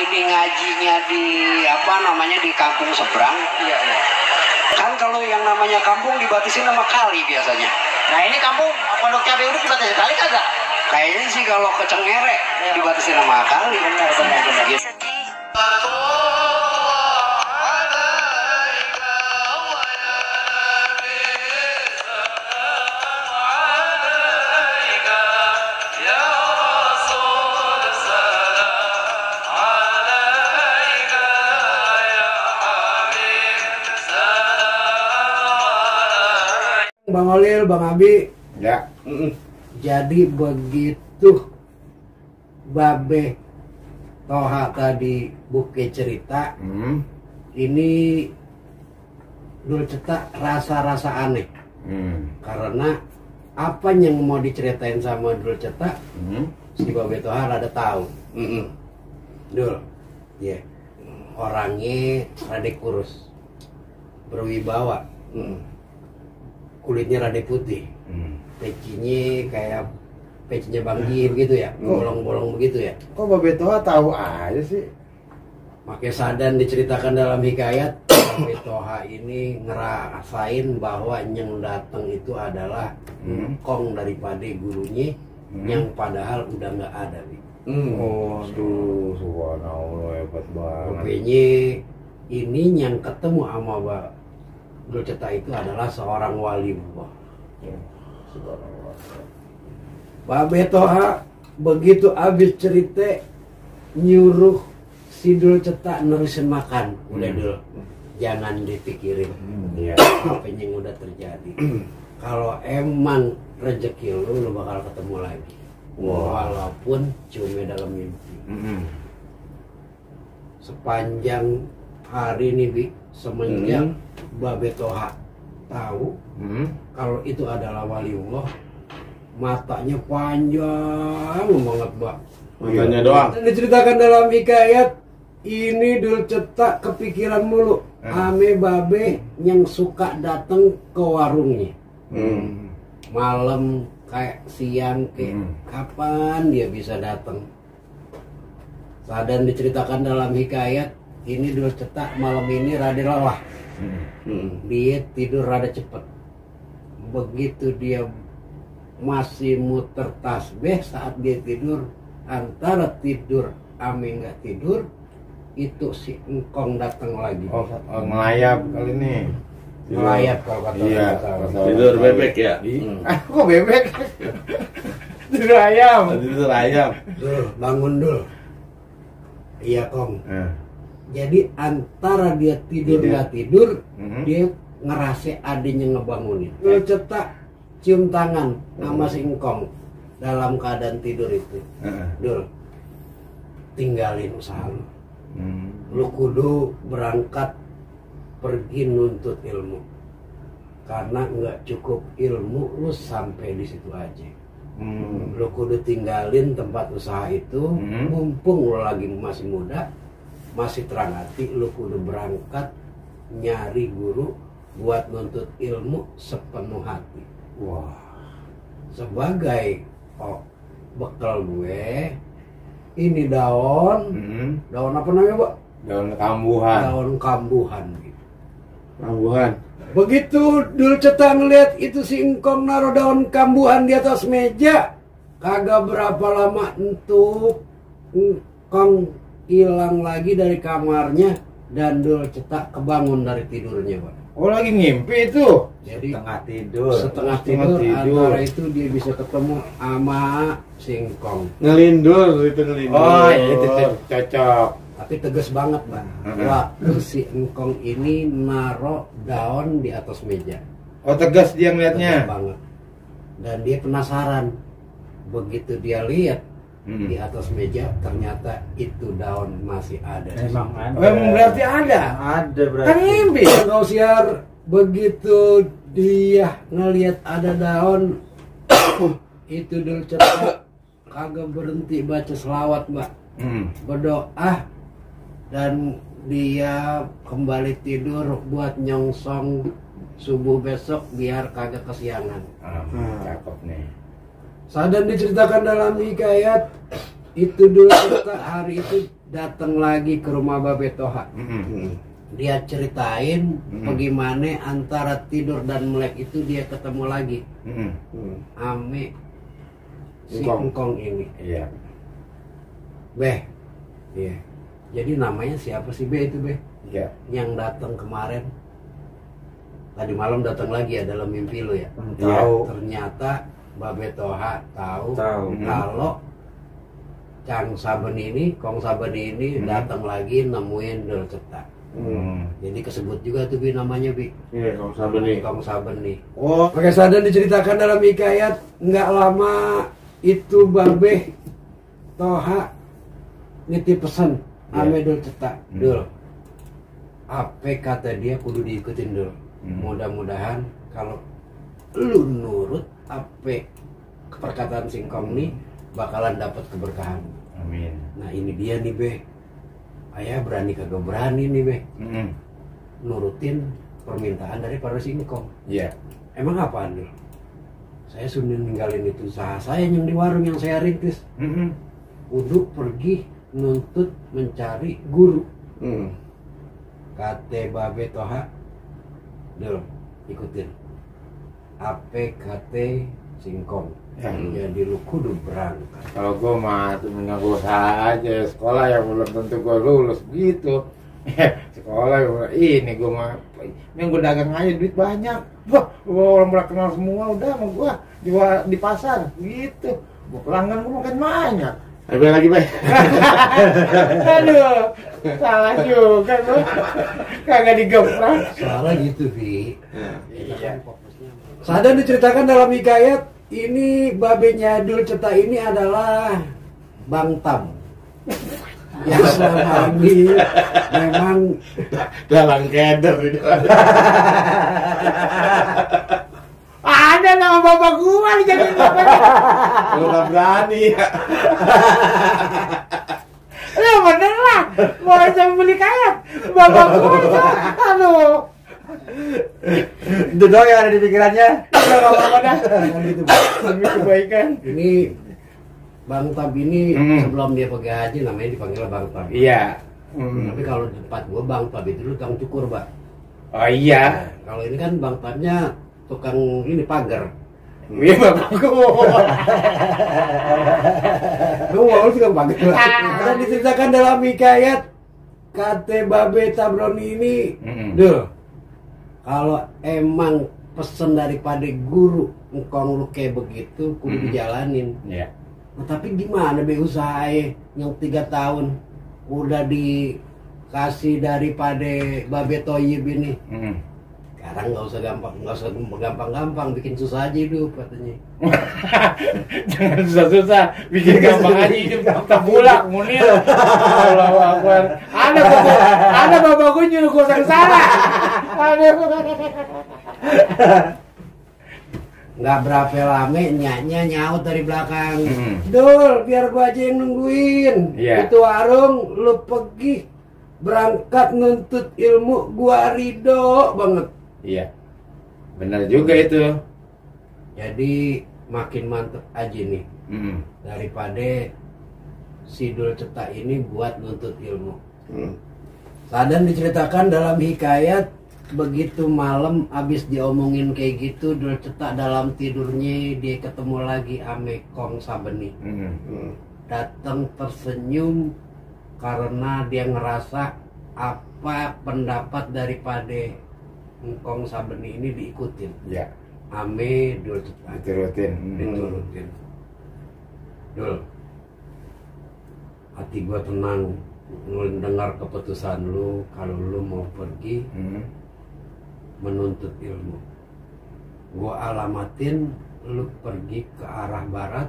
ini ngajinya di apa namanya di kampung seberang. Iya, iya. Kan kalau yang namanya kampung dibatasin sama kali biasanya. Nah ini kampung Pondok Cabe udah dibatasi kali kagak? Kayaknya sih kalau ke Cengere dibatasin sama kali. Benar. Gitu. Bang Olil, Bang Abi. Ya. Jadi begitu Babe Toha tadi buke cerita, ini Dul Cetak rasa-rasa aneh. Karena apa yang mau diceritain sama Dul Cetak, si Babe Toha rada tahu. Dul, ya, orangnya rada kurus, berwibawa. Kulitnya rada putih, pecinya kayak pecinya Bang Ji begitu ya, bolong-bolong begitu ya. Kok Babe Toha tahu aja sih? Makanya Sadan diceritakan dalam hikayat, Babe Toha ini ngerasain bahwa yang datang itu adalah kong daripada gurunya, yang padahal udah nggak ada nih. Oh, aduh, subhanallah, hebat banget. Rupanya ini yang ketemu sama Dul Cetak itu adalah seorang waliullah. Subhanallah. Babe Toha begitu habis cerita nyuruh si Dul Cetak nerusin makan. Udah Dul, jangan dipikirin apa yang udah terjadi. Kalau emang rezeki lu bakal ketemu lagi. Walaupun cuma dalam mimpi. Sepanjang hari ini Bi, semenjak Babe Toha tahu kalau itu adalah waliullah, matanya panjang banget, Mbak. Matanya doang. Dan diceritakan dalam hikayat ini Dul Cetak kepikiran mulu ame Babe yang suka datang ke warungnya. Malam kayak siang kayak kapan dia bisa datang. Dan diceritakan dalam hikayat ini Dul Cetak malam ini rada lelah. Dia tidur rada cepet. Begitu dia masih muter tasbih saat dia tidur, antara tidur ame nggak tidur, itu si engkong datang lagi. Oh, ngelayap kali ini. Melayap kalau kata Tidur bebek ya? Kok bebek? Tidur ayam. Tidur ayam. Dul, bangun Dul. Iya Kong. Jadi antara dia tidur nggak tidur, dia ngerasa adanya ngebangunin. Dul Cetak cium tangan sama si engkong dalam keadaan tidur itu. Dul, tinggalin usaha lu. Lu kudu berangkat pergi nuntut ilmu, karena nggak cukup ilmu lu sampai di situ aja. Lu kudu tinggalin tempat usaha itu, mumpung lu lagi masih muda, masih terang hati, lu kudu berangkat nyari guru buat nuntut ilmu sepenuh hati. Wah, sebagai bekal gue, ini daun apa namanya, Pak? Daun kambuhan. Daun kambuhan gitu. Kambuhan. Begitu Dul Cetak ngeliat itu si engkong naruh daun kambuhan di atas meja, kagak berapa lama entuk engkong hilang lagi dari kamarnya dan Dul Cetak kebangun dari tidurnya, Pak. Oh, lagi ngimpi itu. Jadi Setengah tidur tidur. antara itu dia bisa ketemu sama si engkong. Ngelindur itu ngelindur. Oh, itu cocok. Tapi tegas banget, Bang. Waktu si engkong ini naro daun di atas meja. Oh, tegas dia Tegas ngeliatnya. banget. Dan dia penasaran. Begitu dia lihat di atas meja, ternyata itu daun masih ada. Emang ada. Oh, emang berarti ada. Ada berarti. Kan ngimpi. Kau siar, begitu dia ngelihat ada daun, itu Dul Cetak kagak berhenti baca selawat, Mbak. Berdoa dan dia kembali tidur buat nyongsong subuh besok biar kagak kesiangan. Cakep nih. Sadan diceritakan dalam hikayat itu Dul Cetak hari itu datang lagi ke rumah Babe Toha. Dia ceritain bagaimana antara tidur dan melek itu dia ketemu lagi ame si Engkong ini. Iya. Beh, iya. Jadi namanya siapa sih Be itu Be? Iya. Yang datang kemarin. Tadi malam datang lagi ya dalam mimpi lo ya. Tahu. Ternyata Babe Toha tahu Tahu. kalau Kong Saben ini datang lagi nemuin Dul Cetak. Jadi kesebut juga tuh Bi namanya Bi. Iya, Kong Saben nih. Kong Saben nih. Oh, Pakai Sadan diceritakan dalam hikayat nggak lama itu Babe Toha nitip pesan ame Dul Cetak. Dul, apa kata dia kudu diikutin Dul. Mudah-mudahan kalau lu nurut apa perkataan Singkong nih bakalan dapat keberkahan. amin. Nah ini dia nih Be. Ayah berani kagak berani nih Be. Nurutin permintaan dari para Singkong. Iya. Emang apa Dul? Saya sudah ninggalin itu usaha saya yang di warung yang saya rintis. Kudu pergi nuntut mencari guru. Kate Babe Toha, Dul, ikutin. APKT Singkong. Jadi lu kudu berangkat. Kalau gue mah mendingan gue usaha aja sekolah yang belum tentu gue lulus gitu. Sekolah ini gue mah yang gue dagang aja duit banyak. Wah, orang mulai kenal semua udah sama gue di pasar gitu. Gue pelanggan gue makin banyak. Ayo lagi, Bay. Aduh, salah juga lu. Kagak digeprak. Salah gitu, Vi. Iya. Sadan diceritakan dalam hikayat ini babenya Dul Cetak ini adalah Bang Tam. Yang selama ini memang Dalang keder itu. Ada nama bapak gua jadi bapaknya. Lu nggak berani ya. Ya bener lah. Mau aja beli kayak bapak gua aja. Aduh. Itu doang yang ada di pikirannya. Udah gak apa-apa dah. gitu. Demi kebaikan. Ini Bang Tam ini sebelum dia pergi haji namanya dipanggil Bang Tam. Iya. Tapi kalau di tempat gua Bang Tam itu dulu tukang cukur, Pak. Oh iya. Nah, kalau ini kan Bang Tamnya tukang ini pagar. Iya bapak gua. Lu mau tukang pagar. Dan diceritakan dalam hikayat kate Babe Tabroni ini, Dul. Kalau emang pesen daripada guru engkong lu kayak begitu kudu dijalanin. Iya. Nah, tapi gimana be usahanya yang 3 tahun udah dikasih daripada Babe Toyib ini. Sekarang nggak usah gampang-gampang bikin susah aja hidup katanya. Jangan susah-susah, bikin gampang aja hidup. Terbulak, munir. Allahu Akbar. Ada bapak gue nyuruh gue sengsara. Aduh. Nggak berapa lama nyanya nyaut dari belakang. Dul, biar gua aja yang nungguin. Iya. Itu warung lu pergi berangkat nuntut ilmu, gua ridho banget. Iya. Benar juga itu. Jadi makin mantep aja nih daripada si Dul Cetak ini buat nuntut ilmu. Sadan diceritakan dalam hikayat begitu malam abis diomongin kayak gitu Dul Cetak dalam tidurnya dia ketemu lagi ame Kong Sabeni. Datang tersenyum karena dia ngerasa apa pendapat daripada Kong Sabeni ini diikutin. Iya. Ame Dul Cetak Diturutin. diturutin. Dul, hati gua tenang mendengar keputusan lu kalau lu mau pergi menuntut ilmu. Gua alamatin lu pergi ke arah barat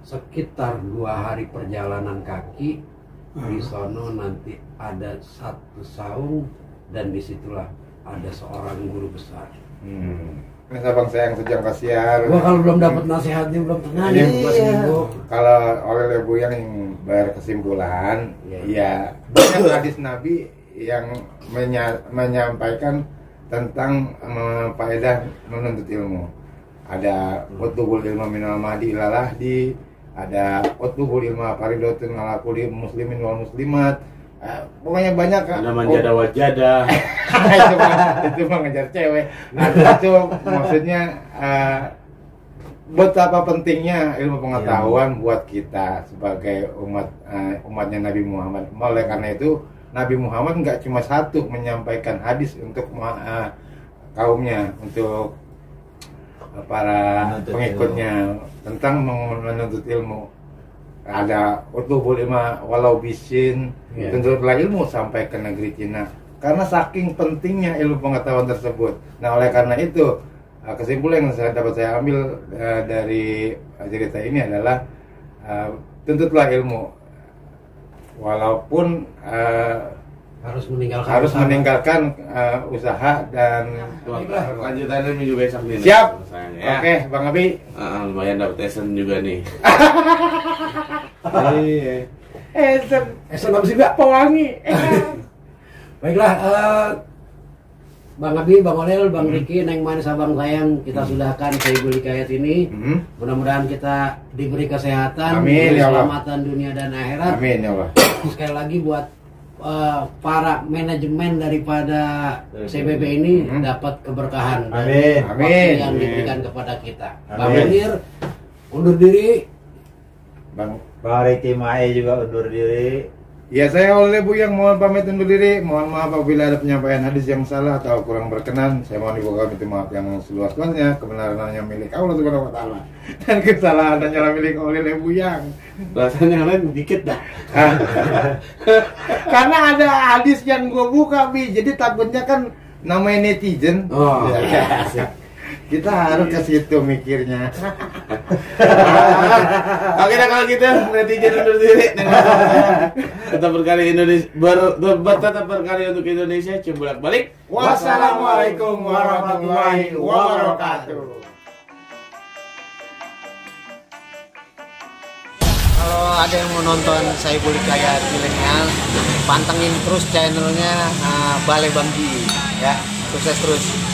sekitar 2 hari perjalanan kaki. Di sono nanti ada satu saung dan disitulah ada seorang guru besar. Mas abang sayang sejang kasihan. Gua kalau belum dapat nasihatnya belum tenang. Iya. Gua sembuh. Kalau oleh Bu yang berkesimpulan, ya banyak hadis Nabi yang menyampaikan tentang faedah menuntut ilmu. Ada utubul ilmu minal mahdi ilalah di ada utbul ilma faridotun ala kulli muslimin wal muslimat. Pokoknya banyak kan. Ada manjada wajada. itu mah ngejar cewek. Nah, itu maksudnya betapa pentingnya ilmu pengetahuan buat kita sebagai umatnya Nabi Muhammad. Oleh karena itu Nabi Muhammad nggak cuma satu menyampaikan hadis untuk kaumnya, untuk para pengikutnya tentang menuntut ilmu. Ada utubul ilma walau bisin, tuntutlah ilmu sampai ke negeri Cina. Karena saking pentingnya ilmu pengetahuan tersebut. Nah, oleh karena itu kesimpulan yang dapat saya ambil dari cerita ini adalah tuntutlah ilmu, walaupun harus meninggalkan usaha dan Lanjutannya minggu besok nih. siap. Ya. Oke, Bang Abi. Lumayan dapat esen juga nih. Esen habis juga pewangi. Baiklah, Bang Abi, Bang Olel, Bang Riki, Neng Manis, Abang Sayang, kita sudahkan Saibul Hikayat ini. Mudah-mudahan kita diberi kesehatan, Amin, ya Allah. keselamatan dunia dan akhirat. Amin ya Allah. Sekali lagi buat para manajemen daripada CBB ini dapat keberkahan dan Amin. waktu Amin. yang diberikan kepada kita. Amin. Bang Munir undur diri. Bang Riki Mae juga undur diri. Ya, saya oleh Bu yang mohon pamit undur diri. Mohon maaf apabila ada penyampaian hadis yang salah atau kurang berkenan. Saya mohon dibuka pintu maaf yang seluas-luasnya. Kebenaran hanya milik Allah Subhanahu wa taala. Dan kesalahan hanyalah milik oleh Bu yang. Rasanya yang lain dikit dah. Karena ada hadis yang gue buka, Bi. Jadi takutnya kan namanya netizen. Oh, Ya. Kita harus ke situ mikirnya. Oke dah kalau gitu netizen undur diri. Tetap berkarya Indonesia, tetap berkarya untuk Indonesia. Cembulak balik. Wassalamualaikum warahmatullahi wabarakatuh. Kalau ada yang mau nonton Saibul Hikayat Milenial, pantengin terus channelnya Balai Banggi ya. Sukses terus.